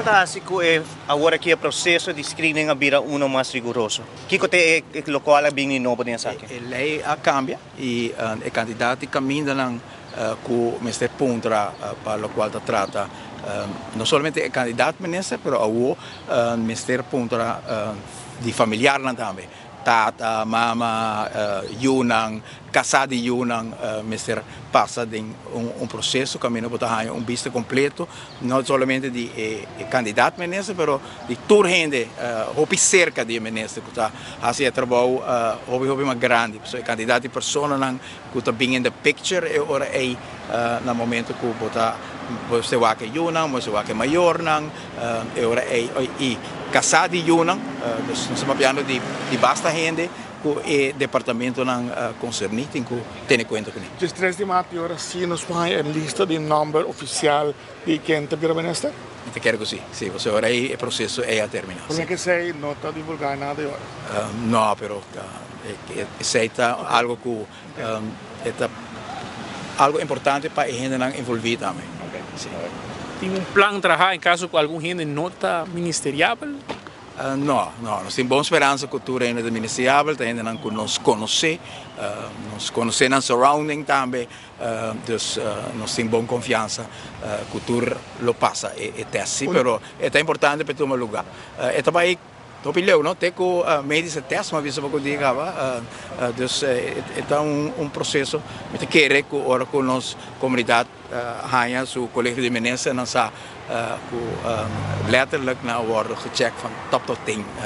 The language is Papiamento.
Ta hasi ku e awor aki e proseso di screening a bira uno mas riguroso? Kiko ta e lokual a bini nobo den esaki? E lei a kambia i e kantidat di kamindanan ku mester puntra pa lokual ta trata no solamente e kandidat minister, pero awor mester puntra di familiarnan tambe. Tata, mama, yunan, kasá di yunan mester pasa den un proseso kaminda bo ta haña un bista kompleto, no solamente di e kandidat minister, pero di tur hende hopi serka di e minister ku ta hasi e trabou hopi hopi mas grandi. Pasobra e kantidat di personanan ku ta bin in the picture e ora ei na momento ku bo ta bo mester wak e yunan, bo mester wak e mayornan e ora ei i kasá di yunan. Dus nos ta papiando di basta hende ku e departamentonan konserní tin ku tene kuenta kuné. 13 di mart di ora sí nos por haña e lista di nòmber ofisial di ken ta bira minister? Mi ta kere ku sí, sí, pasobra ora ei e proseso ei a terminá. Promé ku esei no ta divulgá nada e ora? No, pero esei ta algu ku e ta algu importante pa e hendenan envolví tambe. Sí. Tin un plan trahá en kaso ku algun hende no ta ministeriabel? No, no. Nos tin bon speransa ku tur hende ta ministeriabel, ta hendenan ku nos konosé, nos konosé nan surrounding tambe, dus nos tin bon konfiansa ku tur lo pasa e tèst. Sí, pero e ta importante pa e tuma lugá. E ta bai hopi leu, no? Te ku medische tèst, mi a bisa bo ku dia kaba. Dus e ta un proseso. Mi ta kere ku ora ku nos komunidat haña su kolegio di minister, nan sa ku letterlijk nan a wòrdu gechèk van top tot teen.